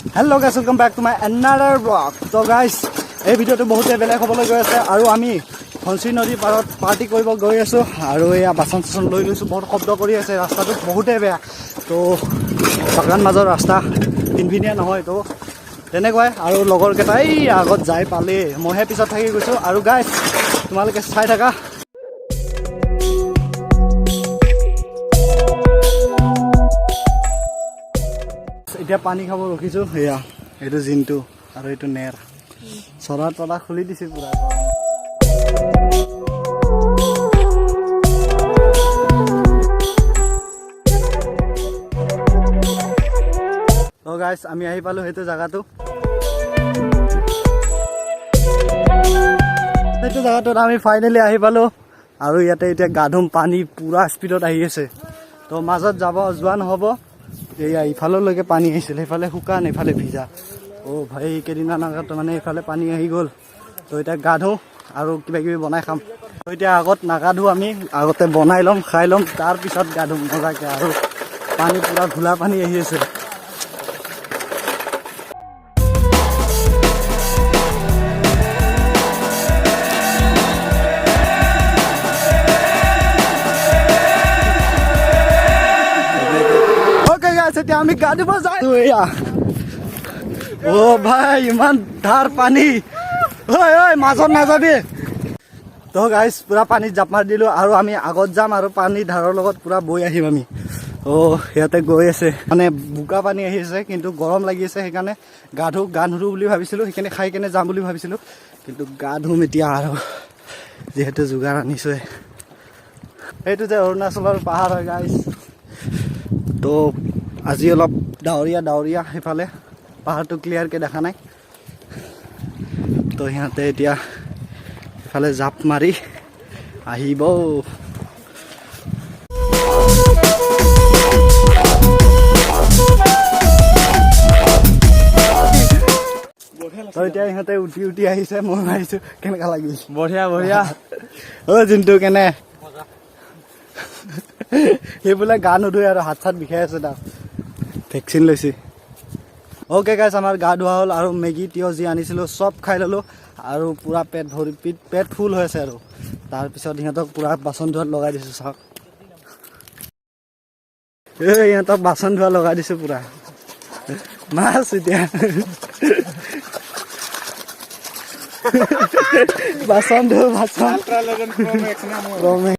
Hello guys, welcome back to my another vlog. তো গাইছ, এই ভিডিঅ'টো বহুতে বেলেগ হ'বলৈ গৈ আছে আৰু আমি ধনশিৰি নদীৰ পাৰত পাৰ্টি কৰিব গৈ আছোঁ আৰু এয়া বাচন চাচন লৈ লৈছোঁ। বহুত শব্দ কৰি আছে, ৰাস্তাটো বহুতেই বেয়া। তো বাগান মাজৰ ৰাস্তা, ফিনফিনীয়া নহয়। তো তেনেকুৱাই আৰু লগৰকেইটাই আগত যাই পালেই, মইহে পিছত থাকি গৈছোঁ। আৰু গাইছ, তোমালোকে চাই থাকা। এতিয়া পানী খাব ৰখিছোঁ। সেয়া এইটো জিনটো আৰু এইটো নেৰ চৰা তলা খুলি দিছে পুৰা। তো গাইছ, আমি আহি পালোঁ সেইটো জেগাটোত আমি ফাইনেলি আহি পালোঁ আৰু ইয়াতে এতিয়া গা ধুম। পানী পূৰা স্পীডত আহি আছে, তো মাজত যাব যোৱা নহ'ব। এয়া ইফাললৈকে পানী আহিছিল, সেইফালে শুকান, এইফালে ভিজা। অ' ভাই, কেইদিনমান আগত মানে এইফালে পানী আহি গ'ল। তো এতিয়া গা ধুওঁ আৰু কিবা কিবি বনাই খাম। তো এতিয়া আগত নাগা ধুওঁ আমি, আগতে বনাই ল'ম, খাই ল'ম, তাৰপিছত গা ধুম মজাকৈ। আৰু পানী পূৰা ঘোলা পানী আহি আছে। অ'কে গাইছ, এতিয়া আমি গা ধুব যাই। এয়া অ' ভাই, ইমান ধাৰ পানী। ঐ ঐ, মাজত নাযাবি। তো গাইছ, পূৰা পানীত জাপ মাৰি দিলোঁ আৰু আমি আগত যাম আৰু পানী ধাৰৰ লগত পূৰা বৈ আহিম আমি। অ' সিহঁতে গৈ আছে, মানে বোকা পানী আহি আছে, কিন্তু গৰম লাগি আছে, সেইকাৰণে গা ধো গা নুধো বুলি ভাবিছিলোঁ। সেইকাৰণে খাই কেনে যাম বুলি ভাবিছিলোঁ, কিন্তু গা ধুম এতিয়া আৰু যিহেতু যোগাৰ আনিছোৱে। সেইটো যে অৰুণাচলৰ পাহাৰ হয় গাইছ। তো আজি অলপ ডাৱৰীয়া ডাৱৰীয়া, সেইফালে পাহাৰটো ক্লিয়াৰকৈ দেখা নাই। তো সিহঁতে এতিয়া সেইফালে জাপ মাৰি আহিব। তো এতিয়া ইহঁতে উঠি উঠি আহিছে, মই আহিছোঁ। কেনেকুৱা লাগিল? বঢ়িয়া বঢ়িয়া। অ' জিন্তু, কেনে? সি বোলে গা নুধুৱে আৰু হাত চাত বিষাই আছে, তাৰ ভেকচিন লৈছে। অ'কে গাইছ, আমাৰ গা ধোৱা হ'ল আৰু মেগী তিয়হ যি আনিছিলোঁ চব খাই ল'লোঁ আৰু পূৰা পেট ভৰি পেট ফুল হৈ আছে। আৰু তাৰপিছত সিহঁতক পূৰা বাচন ধোৱাত লগাই দিছোঁ। চাওক, এই ইহঁতক বাচন ধোৱা লগাই দিছোঁ পূৰা। মাছ এতিয়া বাচন ধো, বাচন। Ultra Legend Pro Max না মোৰ। ৰমে।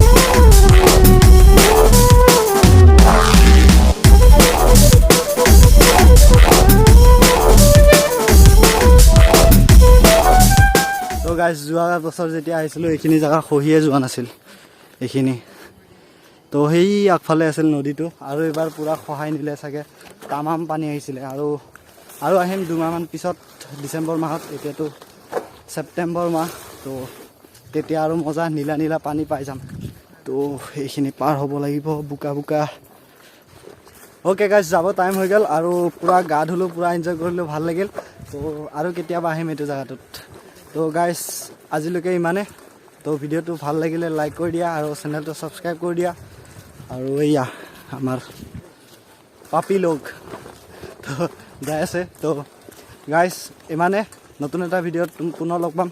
তো গাইছ, যোৱা বছৰ যেতিয়া আহিছিলোঁ, এইখিনি জেগা খহিয়ে যোৱা নাছিল এইখিনি। তো সেই আগফালে আছিল নদীটো আৰু এইবাৰ পূৰা খহাই নিলে চাগে, তামাম পানী আহিছিলে। আৰু আহিম 2 মাহমান পিছত, ডিচেম্বৰ মাহত। এতিয়াতো ছেপ্টেম্বৰ মাহ, তো তেতিয়া আৰু মজা নীলা নীলা পানী পাই যাম। তো এইখিনি পাৰ হ'ব লাগিব, বোকা বোকা। অ'কে গাইছ, যাব টাইম হৈ গ'ল আৰু পূৰা গা ধুলোঁ, পূৰা এনজয় কৰিলোঁ, ভাল লাগিল। তো আৰু কেতিয়াবা আহিম এইটো জেগাটোত। তো গাইছ, আজিলৈকে ইমানে। তো ভিডিঅ'টো ভাল লাগিলে লাইক কৰি দিয়া আৰু চেনেলটো ছাবস্ক্ৰাইব কৰি দিয়া। আৰু এইয়া আমাৰ পাপি লোক তো যাই আছে। তো গাইছ, ইমানে। নতুন এটা ভিডিঅ'ত পুনৰ লগ পাম।